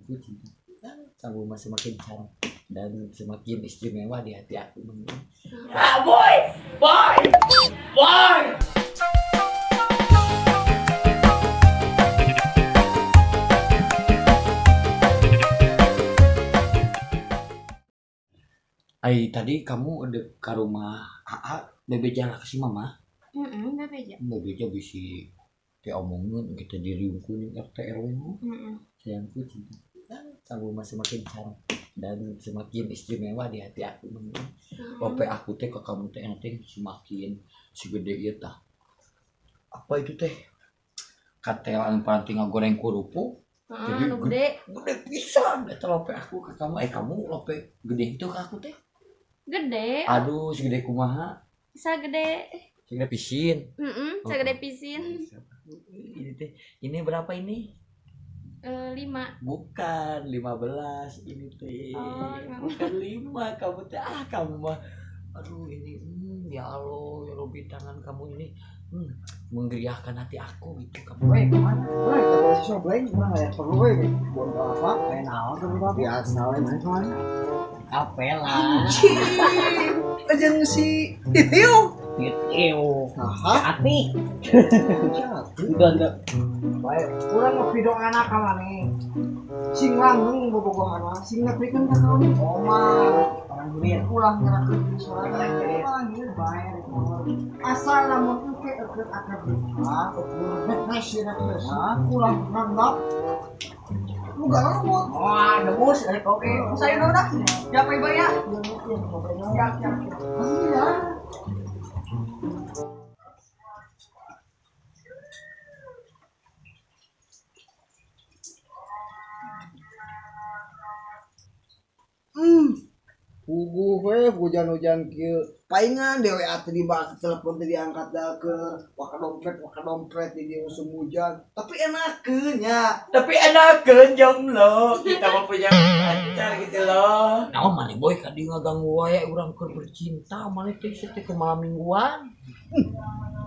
Sayangku cinta. Kamu mah semakin cantik dan semakin istimewa di hati aku. Ah, boy, boy, boy. Ai tadi kamu udah ke rumah AA bebeja lah ke si mama. Heeh, bebeja. Bebeja bisi teh omongin kita diriungkeun RT RW mah. Heeh. Sayangku cinta. Kamu mah semakin cantik dan semakin istimewa di hati aku. Lope aku teh ke kamu teh nanti semakin segede ieu tah. Apa itu teh? Katel anu paranti ngagoreng kerupuk. Jadi gede, gede pisan eta lope aku ke kamu. Kamu lope gede itu ke aku teh? Gede. Aduh, segede kumaha? Sagede. Segede pisin. Heeh, segede pisin. Ini teh, ini berapa ini? 5. Bukan, 15 ini teh. Oh, bukan 5 kamu teh. Ah, kamu mah. Aduh, ini ya Allah, ya Robi, tangan kamu ini menggeriahkan hati aku gitu kamu. Weh, kemana? Weh, kata si Sobleng, mah ya perlu weh. Buat apa? Kayak naon tuh apa? Biasa weh, mana kemana? Apela. Anjing. Ajan si Titio. Titio. Aha. Ati. Udah enggak. Baik, kurang ngevideo anak kamane. Sing langgeng bobogohan mah, sing nepikeun ka kaum. Omah, orang duit ulah nyerakeun sorangan. Panggil bae rek. Asal lamun engke eukeun akad nikah, ukur refresh refresh. Ulah nganggap bukan lemot. Wah, debus rek oke. Saya udah. Siapa ibu ya? Siap, siap. Iya. Puguh we hujan-hujan kieu. Paingan dewe atuh dibahas telepon teh diangkat daker. Waka dompet di dieu musim hujan. Tapi enakeun nya. Tapi enakeun jomblo. Kita mah punya pacar gitu loh. Naon maneh boy ka dieu ngaganggu wae urang keur bercinta maneh teh teh ke malam mingguan.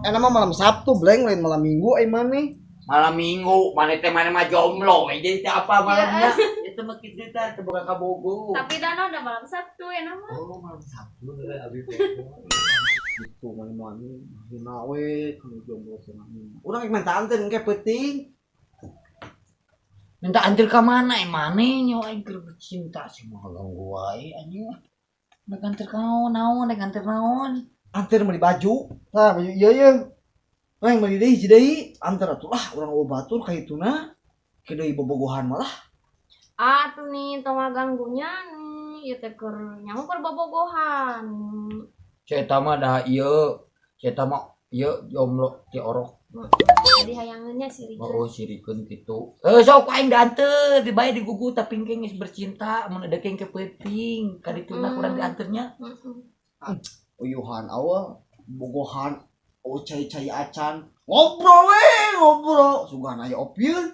Enak mah malam Sabtu bleng lain malam Minggu ai maneh. Malam Minggu maneh teh maneh mah jomblo we jadi teh apa malamnya? Itu mah kitu teh teu boga kabogo. Tapi dana udah malam Sabtu ya nama. Oh, malam Sabtu heeh abi bogo. Gitu maneh mah hina we kanu jomblo teh mah. Urang minta anter engke peuting. Minta anter ka mana maneh nyawa aing keur bercinta sih mah ganggu wae anjing. Nek anter ka naon, nek anter naon? Anter meuli baju. Tah baju ieu ye. Reng meuli deui hiji deui, anter atuh lah urang eueuh batur ka hituna. Ke deui bobogohan malah. Ah tuh nih tong ganggunya nih ieu teh keur nyaho keur bobogohan. Ceta mah dah ieu, ceta mah ieu jomblo ti orok. Jadi hayangeunnya sirikeun. Oh, sirikeun kitu. Sok aing dianteur, dibae digugu tapi engke geus bercinta mun ada engke peuting ka dituna kurang dianteurnya. Heeh. Uyuhan awal bogohan oh cai-cai acan ngobrol we ngobrol sugan aya opieun.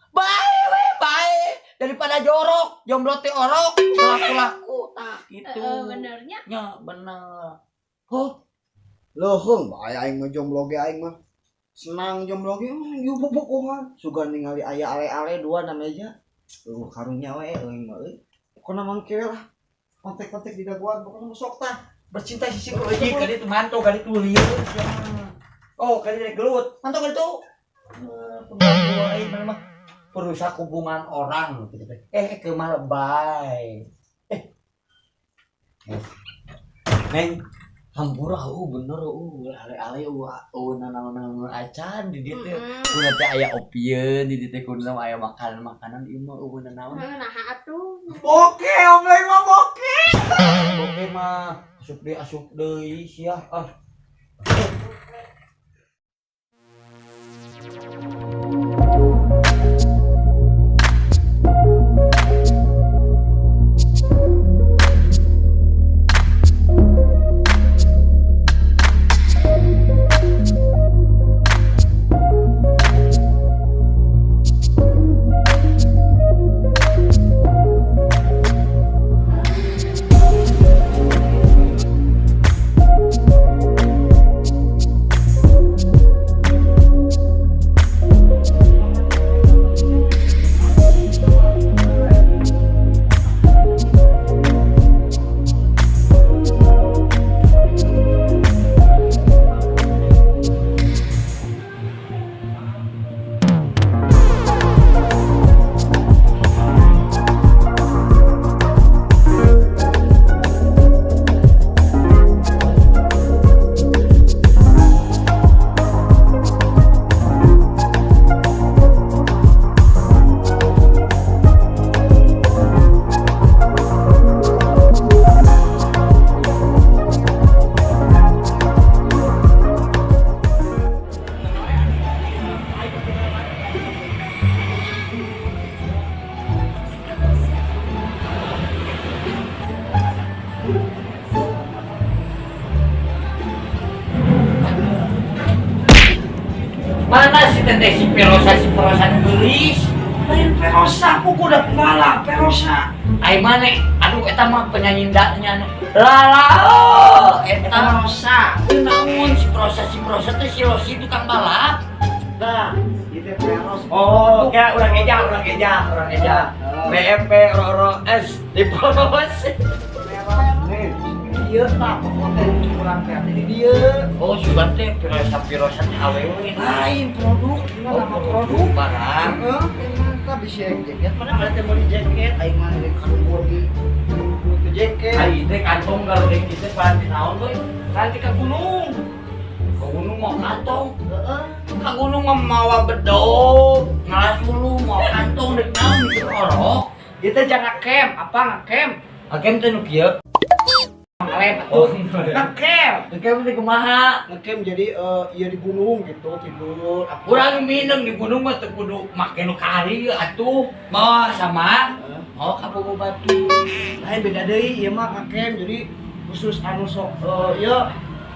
Bae we bae daripada jorok jomblo teh orok laku-laku tah kitu. Heeh benernya. Nya bener. Huh. Leuheung bae aing mah jomblo ge aing mah. Senang jomblo ge ieu bobogohan sugan ningali aya ale-ale dua na meja. Karunya we euy mah euy. Pokona mangke lah. Kontak-kontak di daguan pokona sok tah. Bercinta sisi euy ka ditu manto ka ditu lieur sia. Oh, ka ditu gelut. Manto ka ditu. Pengganggu aing mah perusak hubungan orang gitu teh. Ke mah lebay. Neng, hampura bener ale-ale naon-naon acan di dieu teh. Kuna teh aya opieun di dieu teh kuna aya makanan-makanan ieu mah eueuh naon. Naha atuh. Boke, obleng mah boke. Boke mah asup deui sia ah. teh si Perosa gelis. Lain Perosa, kuku udah pembalap Perosa. Ai maneh aduh eta mah penyanyi ndaknya anu. Lala oh, Eta eta Rosa. naon si Perosa teh si Rosi tukang balap. Nah, itu Peros. Oh, kayak urang eja. B E P R O S di Peros. Nih, dieu tah pokoknya kurang teh di dieu. Oh, sugan teh Perosa teh awewe. Lain produk, ini Oh, nama produk. barang. Heeh, mantap bisa jaket. Mana ada teh meuli jaket, aing mah dari kalung di itu jaket. Ai teh kantong garudeng kitu paranti naon boy? Nanti ke gunung. Ka gunung mau kantong. Heeh. Ka gunung mah mawa bedog, ngalas hulu mau kantong dek naon mikir orok. Itu jangan ngecamp, apa ngecamp? Ngecamp teh nu kieu. Ngelem Oh, atuh. Ngecamp. Ngecamp teh kumaha? Ngecamp jadi iya di gunung gitu, tidur. Apa. Urang mineng di gunung mah teu kudu make nu kari atuh. Mawa sama mau ka Bogo Batu. Lain beda deui ieu mah ngecamp jadi khusus anu sok ieu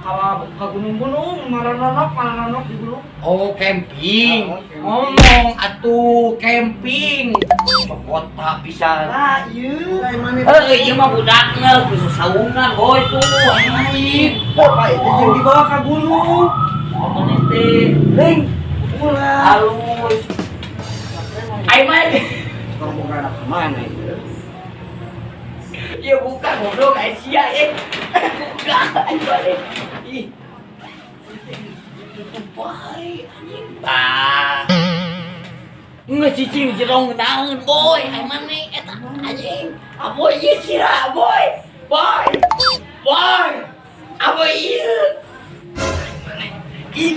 ka gunung-gunung, maranonok di gunung. Oh, camping. Oh, camping. Ngomong atuh camping. Ke kota pisan. Nah, ieu lain mana? Eh, ieu mah budakna khusus saungan boy tuh anjing. Bapak itu jeung dibawa ka gunung. Apa teh? Ring, ulah. Halus. Ai mah Kalau bukan anak kemana itu? ya bukan goblok ai sia eh. Bukan ai balik. Ih. Tutup bae anjing. Bah. Nggak cicing jerong naon boy, ai maneh eta anjing. Apa ieu sira boy? Boy. Boy. Apa ieu? Ih,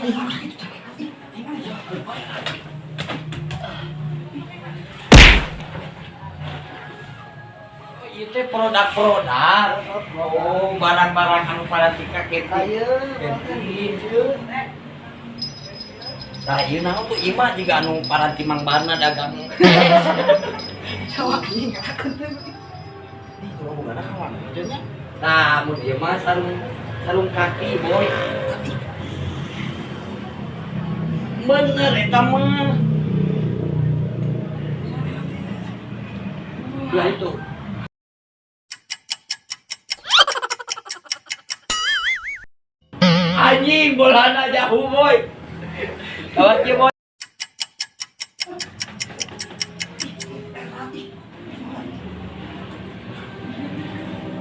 ieu teh produk-produk. Oh, barang-barang anu parantika camping. Ayo, Nah, ieu naon tuh ieu mah jiga anu paranti Mang Bana dagang. Jawa anjing ngaku teh. Ih, kalau bukan anak kemana aja nya? Nah, mun ieu mah sarung kaki, boy. Bener eta mah. Lah itu. Anjing bolana jauh, boy. Lewat ieu, boy.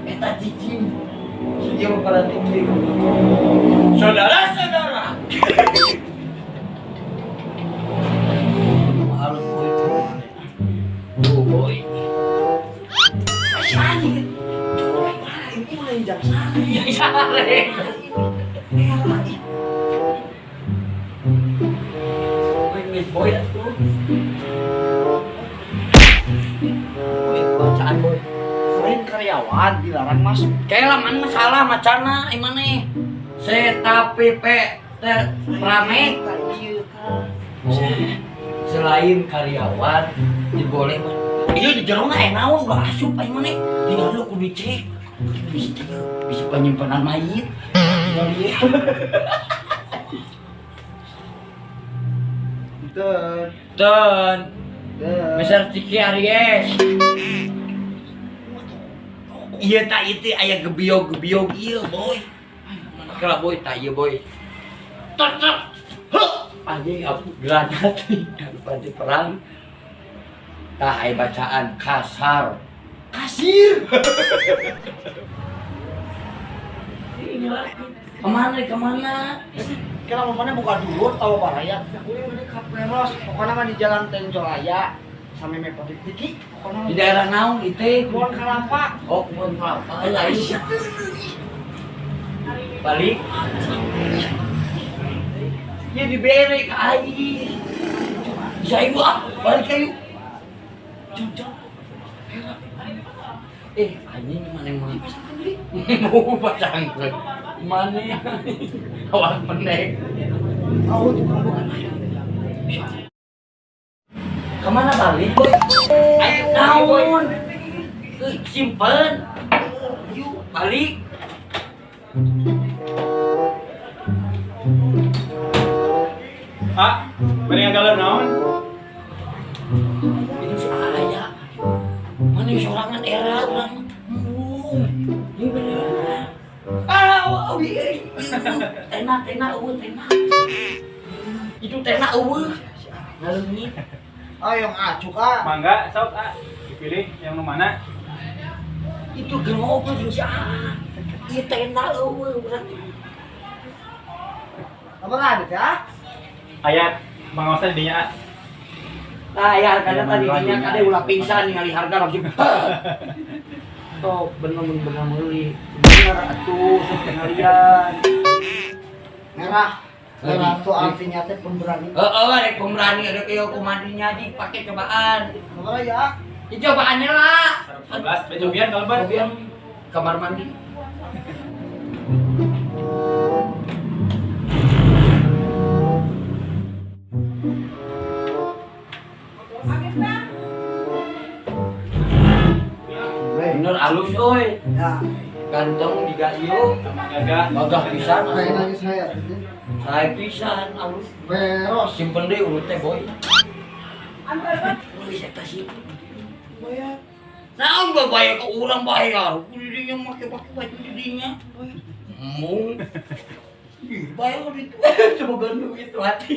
Eta cicing. Ieu mah paranti kieu. Saudara-saudara. Halus boy. Tuh, boy. Masih anjing. Ini mulai jam sare. Iya, sare. Boy, atuh. Boy, bacaan boy. Selain karyawan dilarang masuk. Kayak laman masalah macana ai maneh. C T P P T rame. Selain karyawan diboleh mah. Iya di jerona aya naon ulah asup ai maneh. Tinggal lu kudu dicek. Bisa penyimpanan mayit. Tinggal ieu. Dan Dan Mister Ciki Aries. Iya tak itu aya gebiog-gebiog ieu boy. Kela boy tak ieu boy. Tok tok. Huh. Anjing aku granat panti perang. Tah aya bacaan kasar. Kasir. Kemana? Kira mana buka dulu tahu baraya. Kuring beli kaperos. Pokoknya mah di Jalan Tenjolaya sampai mepotik tiki. Pokoknya Di daerah naon itu? Kebon Kelapa. Oh, kebun kelapa. Lain. Balik. Ya dibere ke aing. Bisa ibu ah, balik ayo. Jom. Anjing mana yang mau? Mau pasangkeun. Mana? Awak pendek. Oh, tukang bukan. Kemana balik, boy? Ayo naon? Simpen. Yuk, balik. Ah, Bari ngagalan naon? Itu si Aya. Mana sorangan era urang. Ini bener. Ah, oh, iya. Tena, tena, eueuh, tena. Itu tena eueuh. Ngaleungit. Ayo ngacuk ah. Mangga sok ah. Dipilih yang nu mana? Itu keur ngobrol jeung si Aa. Ieu tena eueuh urang. Apa ada ya? Ayat mangaosan dinya ah. Nah, ya hargana Ya, tadi mangga dinya dinya. kade ulah pingsan ningali harga langsung. Top, bener bener meuli. Bener atuh sok ngalian. Merah. Merah tuh artinya teh pemberani. Heeh, rek pemberani rek ieu kumandinya dipake cobaan. Nomor ya. Ini cobaannya lah. 111 be cobian kalau ban. Cobian kamar mandi. Bener alus euy. Ya. Ganteng juga ieu. Gagah. Gagah pisan. Saya nangis saya. Saya pisan alus. Beros. Simpen deh urut teh boy. Nulis eta sih. Bayar. Naon gak bayar ke urang bayar. Didinya make-make baju didinya. Mung. Ih, bayar itu. Semoga duit hati.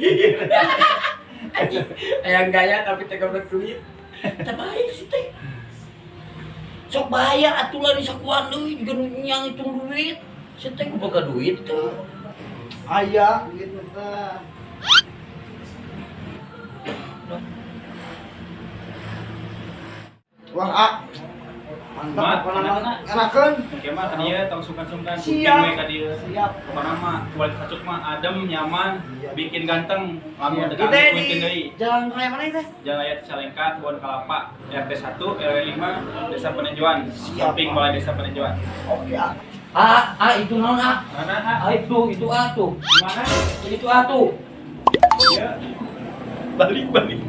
Anjing, ayang gaya tapi teh goblok duit. Teh bayar sih teh. Sok bayar atuh lah di sakuan deui juga nu nyang hitung duit. Si teh boga duit teh. Aya gitu teh. Wah, ah. Mantap Mat, pokoknya enak, mah. enak. Enakeun. Oke mah ka dieu tong sungkan-sungkan Siap. syuting we ka dieu. Siap. Pokona mah kualitas acuk mah adem, nyaman, Iya. bikin ganteng, lamun teu Kita kami di kuitin deui. Jalan Raya mana itu? Jalan Raya Cicalengka, Kebon Kelapa, RT 1, RW 5, Desa Penenjoan, Siap, samping Pak. Balai Desa Penenjoan. Oke, ah. Ah, ah itu naon ah? Mana ah? Ah itu ah tuh. Mana? Itu ah tuh. Ya. Balik balik.